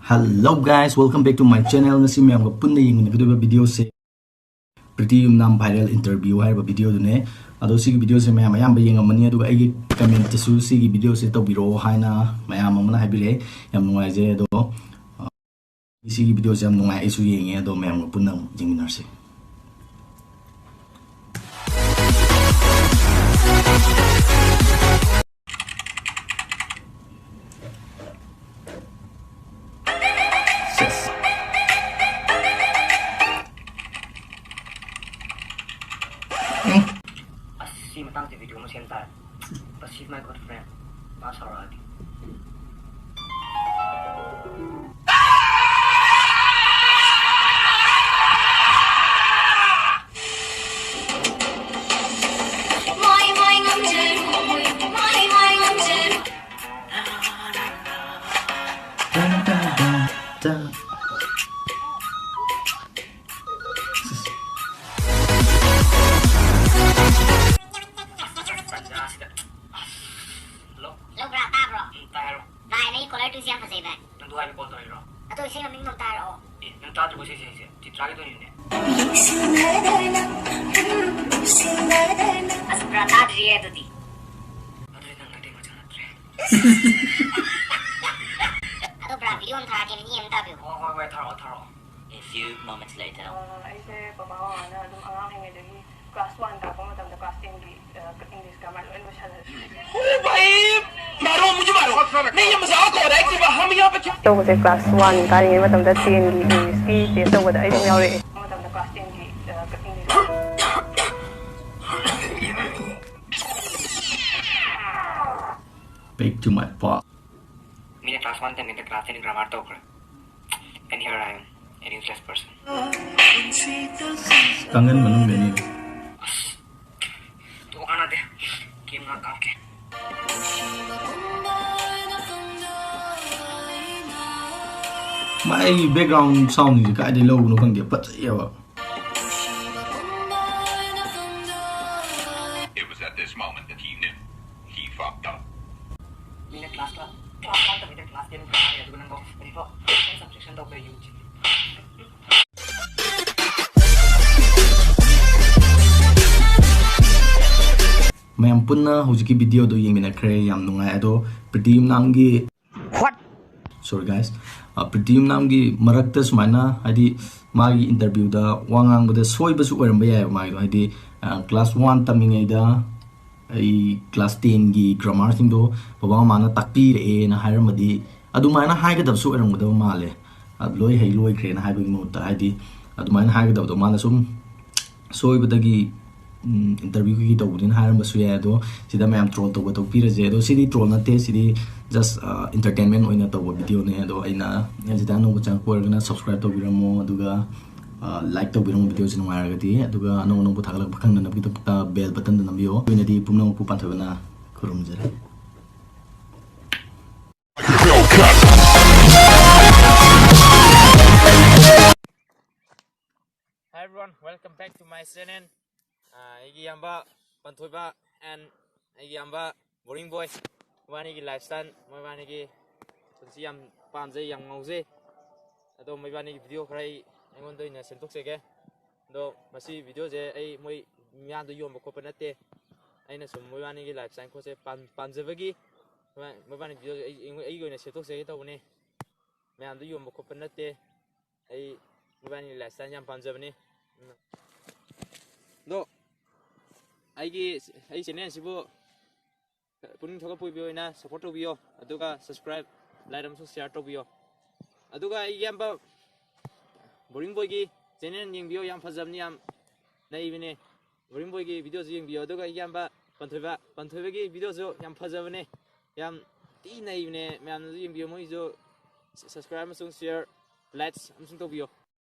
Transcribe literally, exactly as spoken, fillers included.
Hello guys, welcome back to my channel. ꯉꯁꯤ ꯃꯌꯥꯝꯒ ꯄꯨꯟꯅ ꯌꯦꯡꯃꯤꯟꯅꯒꯗꯧꯔꯤꯕ videoꯁꯦ ꯄ꯭ꯔꯤꯇꯤ ꯌꯨꯝꯅꯥꯝ viral interview ꯍꯥꯏꯔꯤꯕ videoꯗꯨꯅꯦ꯫ ꯑꯗꯣ ꯁꯤꯒꯤ videoꯁꯦ ꯃꯌꯥꯝ ꯑꯌꯥꯝꯕ ꯌꯦꯡꯉꯝꯃꯅꯤ, ꯑꯗꯨꯒ ꯑꯩꯒꯤ commentꯇꯁꯨ ꯁꯤꯒꯤ videoꯁꯦ ꯇꯧꯕꯤꯔꯛꯑꯣ ꯍꯥꯏꯅ ꯃꯌꯥꯝ ꯑꯃꯅ ꯍꯥꯏꯕꯤꯔꯛꯑꯦ꯫ ꯌꯥꯝ ꯅꯨꯡꯉꯥꯏꯖꯩ꯫ ꯑꯗꯣ, ꯑ, ꯁꯤꯒꯤ videoꯁꯦ ꯌꯥꯝ ꯅꯨꯡꯉꯥꯏ, ꯑꯩꯁꯨ ꯌꯦꯡꯉꯦ꯫ ꯑꯗꯣ ꯃꯌꯥꯝꯒ ꯄꯨꯟꯅ ꯑꯃꯨꯛ ꯌꯦꯡꯃꯤꯟꯅꯔꯁꯤ꯫ ꯑꯁ, ꯁꯤ ꯃꯇꯥꯡꯁꯦ video ꯑꯃ ꯁꯦꯝ ꯇꯥꯔꯦ꯫ But she's my good friend. ꯃꯥ ꯁꯥꯎꯔꯛꯑꯗꯤ꯫ Hello? Hello, ꯕ꯭ꯔꯥ, ꯇꯥꯕ꯭ꯔꯣ? ꯎꯝ, ꯇꯥꯏ, ꯍꯥꯏꯔꯣ꯫ ꯚꯥꯏ, ꯅꯪꯒꯤ color twoꯁꯦ ꯌꯥꯝ ꯐꯖꯩ, ꯚꯥꯏ꯫ ꯅꯪ ꯗꯨꯕꯥꯏꯗ call ꯇꯧꯔꯤꯔꯣ? ꯑꯗꯣ ꯏꯁꯩ ꯃꯃꯤꯡꯗꯣ ꯑꯝꯇ ꯍꯥꯏꯔꯛꯑꯣ꯫ ꯑꯦ, ꯅꯪ ꯇꯥꯗ꯭ꯔꯤꯕꯣ ꯏꯁꯩꯁꯦ? ꯆꯤꯇ꯭ꯔꯥꯒꯤꯗꯣꯅꯤꯅꯦ꯫ ꯑꯁ, ꯕ꯭ꯔꯥ, ꯇꯥꯗ꯭ꯔꯤꯌꯦ ꯑꯗꯨꯗꯤ꯫ ꯑꯗꯨꯗꯤ ꯅꯪ ꯃꯩꯇꯩ ꯃꯆꯥ ꯅꯠꯇ꯭ꯔꯦ꯫ ꯑꯗꯣ, ꯕ꯭ꯔꯥ, video ꯑꯃ ꯊꯥꯔꯛꯀꯦ, ꯃꯤꯅꯤꯠ ꯑꯃ ꯇꯥꯕꯤꯌꯨ꯫ ꯍꯣꯏ, ꯍꯣꯏ, ꯍꯣꯏ, ꯊꯥꯔꯛꯑꯣ, ꯊꯥꯔꯛꯑꯣ꯫ A few moments later. ꯑ, ꯑꯩꯁꯦ ꯕꯕꯥ ꯃꯃꯥꯅ ꯑꯗꯨꯝ ꯑꯉꯥꯡ ꯑꯣꯏꯔꯤꯉꯩꯗꯒꯤ class one ꯀꯥꯔꯛꯄ ꯃꯇꯝꯗ class tenꯒꯤ, ꯑ, English grammar ꯂꯣꯏ ꯂꯣꯏꯁꯜꯂꯦ꯫ ओ भाई, मारो, मुझे मारो। नहीं, ये मजाक हो रहा है कि हम यहाँ पे क्या ꯇꯧꯕꯁꯦ class one ꯀꯥꯔꯤꯉꯩ ꯃꯇꯝꯗ tenꯒꯤ Englishꯀꯤ test ꯇꯧꯕꯗ ꯑꯩ ꯑꯗꯨꯝ ꯌꯥꯎꯔꯛꯑꯦ꯫ ꯃꯇꯝꯗ class tenꯒꯤ, ꯑ, English Back to my part. ꯃꯤꯅ class one ꯇꯝꯃꯤꯉꯩꯗ class ten grammar ꯇꯧꯈ꯭ꯔꯦ꯫ And here I am, a useless person. ꯀꯥꯡꯒꯟ ꯃꯅꯨꯡꯗꯅꯤ꯫ ꯑꯁ, ꯇꯣꯛꯑꯣ, ꯀꯥꯟꯅꯗꯦ꯫ Game ꯉꯥꯛ ꯀꯥꯞꯀꯦ꯫ ꯃꯥꯏ background soundꯁꯦ ꯀꯥꯏꯗꯩ ꯂꯧꯕꯅꯣ ꯈꯪꯗꯦ, ꯐꯖꯩꯌꯦꯕ꯫ It was at this moment that he knew. He fucked up. ꯃꯤꯅ class, class one ꯇꯝꯃꯤꯉꯩꯗ class ten ꯀꯥꯔꯦ, ꯑꯗꯨꯒ ꯅꯪꯕꯨ ꯍꯧꯖꯤꯛꯐꯥꯎ ꯃꯌꯥꯝ ꯄꯨꯟꯅ ꯍꯧꯖꯤꯛꯀꯤ ꯚꯤꯗꯤꯑꯣꯗꯣ ꯌꯦꯡꯃꯤꯟꯅꯈ꯭ꯔꯦ, ꯌꯥꯝ ꯅꯨꯡꯉꯥꯏ꯫ ꯑꯗꯣ ꯄ꯭ꯔꯤꯇꯤ ꯌꯨꯝꯅꯥꯝꯒꯤ, sorry guys, ꯄ꯭ꯔꯤꯇꯤ ꯌꯨꯝꯅꯥꯝꯒꯤ ꯃꯔꯛꯇ ꯁꯨꯃꯥꯏꯅ, ꯍꯥꯏꯗꯤ, ꯃꯥꯒꯤ ꯏꯟꯇꯔꯚ꯭ꯌꯨꯗ ꯋꯥ ꯉꯥꯡꯕꯗ ꯁꯣꯏꯕꯁꯨ ꯑꯣꯏꯔꯝꯕ ꯌꯥꯏꯑꯕ ꯃꯥꯒꯤꯗꯣ, ꯍꯥꯏꯗꯤ, ꯀ꯭ꯂꯥꯁ ꯋꯥꯟ ꯇꯝꯃꯤꯉꯩꯗ ꯑꯩ ꯀ꯭ꯂꯥꯁ ꯇꯦꯟꯒꯤ ꯒ꯭ꯔꯥꯃꯥꯔꯁꯤꯡꯗꯣ ꯕꯕꯥ ꯃꯃꯥꯅ ꯇꯥꯛꯄꯤꯔꯛꯑꯦꯅ ꯍꯥꯏꯔꯝꯃꯗꯤ ꯑꯗꯨꯃꯥꯏꯅ ꯍꯥꯏꯒꯗꯕꯁꯨ ꯑꯣꯏꯔꯝꯒꯗꯕ ꯃꯥꯜꯂꯦ꯫ ꯑ, ꯂꯣꯏ ꯍꯩ ꯂꯣꯏꯈ꯭ꯔꯦꯅ ꯍꯥꯏꯕꯒꯤ ꯃꯍꯨꯠꯇ, ꯍꯥꯏꯗꯤ, ꯑꯗꯨꯃꯥꯏꯅ ꯍꯥꯏꯒꯗꯕꯗꯣ ꯃꯥꯅ ꯁꯨꯝ ꯁꯣꯏꯕꯗꯒꯤ, ꯎꯝ, ꯏꯟꯇꯔꯚ꯭ꯌꯨ ꯀꯩꯀꯩ ꯇꯧꯕꯅꯤꯅ ꯍꯥꯏꯔꯝꯕꯁꯨ ꯌꯥꯏ꯫ ꯑꯗꯣ ꯁꯤꯗ ꯃꯌꯥꯝ ꯇ꯭ꯔꯣꯜ ꯇꯧꯕ ꯇꯣꯛꯄꯤꯔꯁꯦ꯫ ꯑꯗꯣ ꯁꯤꯗꯤ ꯇ꯭ꯔꯣꯜ ꯅꯠꯇꯦ, ꯁꯤꯗꯤ ꯖꯁ ꯏꯟꯇꯔꯇꯦꯟꯃꯦꯟ ꯑꯣꯏꯅ ꯇꯧꯕ ꯚꯤꯗꯤꯑꯣꯅꯦ꯫ ꯑꯗꯣ ꯑꯩꯅ, ꯑꯩꯅ ꯁꯤꯗ ꯑꯅꯧꯕ ꯆꯪꯉꯛꯄ ꯑꯣꯏꯔꯒꯅ ꯁꯕꯁꯀ꯭ꯔꯥꯏꯕ ꯇꯧꯕꯤꯔꯝꯃꯣ, ꯑꯗꯨꯒ ꯂꯥꯏꯛ ꯇꯧꯕꯤꯔꯝꯃꯣ ꯚꯤꯗꯤꯑꯣꯁꯤ ꯅꯨꯡꯉꯥꯏꯔꯒꯗꯤ, ꯑꯗꯨꯒ ꯑꯅꯧ ꯑꯅꯧꯕ ꯊꯥꯒꯠꯂꯛꯄ ꯈꯪꯅꯅꯕꯒꯤꯗꯃꯛꯇ ꯕꯦꯜ ꯕꯇꯟꯗꯨ ꯅꯝꯕꯤꯌꯣ꯫ ꯑꯗꯨ ꯑꯣꯏꯅꯗꯤ ꯄꯨꯝꯅꯃꯛꯄꯨ ꯄꯥꯟꯊꯣꯏꯕꯅ ꯈꯨꯔꯨꯝꯖꯔꯤ꯫ Hi everyone, welcome back to my channel. ꯑꯥ, ꯑꯩꯒꯤ ꯏꯌꯥꯝꯕ ꯄꯟꯊꯣꯏꯕ and ꯑꯩꯒꯤ ꯏꯌꯥꯝꯕ ꯕꯣꯔꯤꯡ ꯕꯣꯏ, ꯃꯕꯥꯅꯤꯒꯤ ꯂꯥꯏꯐ ꯁ꯭ꯇꯥꯏꯜ, ꯃꯕꯥꯅꯤꯒꯤ ꯄꯨꯟꯁꯤ ꯌꯥꯝ ꯄꯥꯝꯖꯩ, ꯌꯥꯝ ꯉꯥꯎꯖꯩ꯫ ꯑꯗꯣ ꯃꯕꯥꯅꯤꯒꯤ ꯚꯤꯗꯤꯑꯣ ꯈꯔ ꯑꯩ, ꯑꯩꯉꯣꯟꯗ ꯑꯣꯏꯅ ꯁꯦꯝꯗꯣꯛꯆꯒꯦ꯫ ꯑꯗꯣ ꯃꯁꯤ ꯚꯤꯗꯤꯑꯣꯁꯦ ꯑꯩ ꯃꯣꯏ ꯃꯤꯌꯥꯝꯗ ꯌꯣꯟꯕ ꯈꯣꯠꯄ ꯅꯠꯇꯦ, ꯑꯩꯅ ꯁꯨꯝ ꯃꯣꯏꯕꯥꯅꯤꯒꯤ ꯂꯥꯏꯐ ꯁ꯭ꯇꯥꯏꯜ ꯈꯣꯠꯁꯦ ꯄꯥꯝ-, ꯄꯥꯝꯖꯕꯒꯤ ꯃꯣꯏꯕꯥꯅꯤ ꯚꯤꯗꯤꯑꯣꯁꯦ ꯑꯩ, ꯑꯩ, ꯑꯩꯒꯤ ꯑꯣꯏꯅ ꯁꯦꯝꯗꯣꯛꯆꯒꯦ ꯇꯧꯕꯅꯦ꯫ ꯃꯌꯥꯝꯗ ꯌꯣꯟꯕ ꯈꯣꯠꯄ ꯅꯠꯇꯦ, ꯑꯩ ꯃꯣꯏꯕꯥꯅꯤꯒꯤ ꯂꯥꯏꯐ ꯁ꯭ꯇꯥꯏꯜ ꯌꯥꯝ ꯄꯥꯝꯖꯕꯅꯤ꯫ ꯑꯗꯣ ꯑꯩꯒꯤ, ꯑꯩ ꯆꯦꯅꯦꯜꯁꯤꯕꯨ ꯄꯨꯛꯅꯤꯡ ꯊꯧꯒꯠꯄ ꯑꯣꯏꯕ ꯑꯣꯏꯅ ꯁꯞꯄꯣꯔꯠ ꯇꯧꯕꯤꯌꯣ, ꯑꯗꯨꯒ ꯁꯕꯁꯀ꯭ꯔꯥꯏꯕ, ꯂꯥꯏꯛ ꯑꯃꯁꯨꯡ ꯁꯤꯌꯥꯔ ꯇꯧꯕꯤꯌꯣ꯫ ꯑꯗꯨꯒ ꯑꯩꯒꯤ ꯏꯌꯥꯝꯕ ꯕꯣꯔꯤꯡ ꯕꯣꯏꯒꯤ ꯆꯦꯅꯦꯜ ꯌꯦꯡꯕꯤꯌꯣ, ꯌꯥꯝ ꯐꯖꯕꯅꯤ, ꯌꯥꯝ ꯅꯩꯕꯅꯦ꯫ ꯕꯣꯔꯤꯡ ꯕꯣꯏꯒꯤ ꯚꯤꯗꯤꯑꯣꯁꯨ ꯌꯦꯡꯕꯤꯌꯣ, ꯑꯗꯨꯒ ꯑꯩꯒꯤ ꯏꯌꯥꯝꯕ ꯄꯟꯊꯣꯏꯕ, ꯄꯟꯊꯣꯏꯕꯒꯤ ꯚꯤꯗꯤꯑꯣꯁꯨ ꯌꯥꯝ ꯐꯖꯕꯅꯦ, ꯌꯥꯝ ꯊꯤ ꯅꯩꯕꯅꯦ꯫ ꯃꯌꯥꯝꯅꯁꯨ ꯌꯦꯡꯕꯤꯌꯣ, ꯃꯣꯏꯁꯨ ꯁꯕꯁꯀ꯭ꯔꯥꯏꯕ ꯑꯃꯁꯨꯡ ꯁꯤꯌꯥꯔ, ꯂꯥꯏꯛꯁ ꯑꯃꯁꯨꯡ ꯇꯧꯕꯤꯌꯣ꯫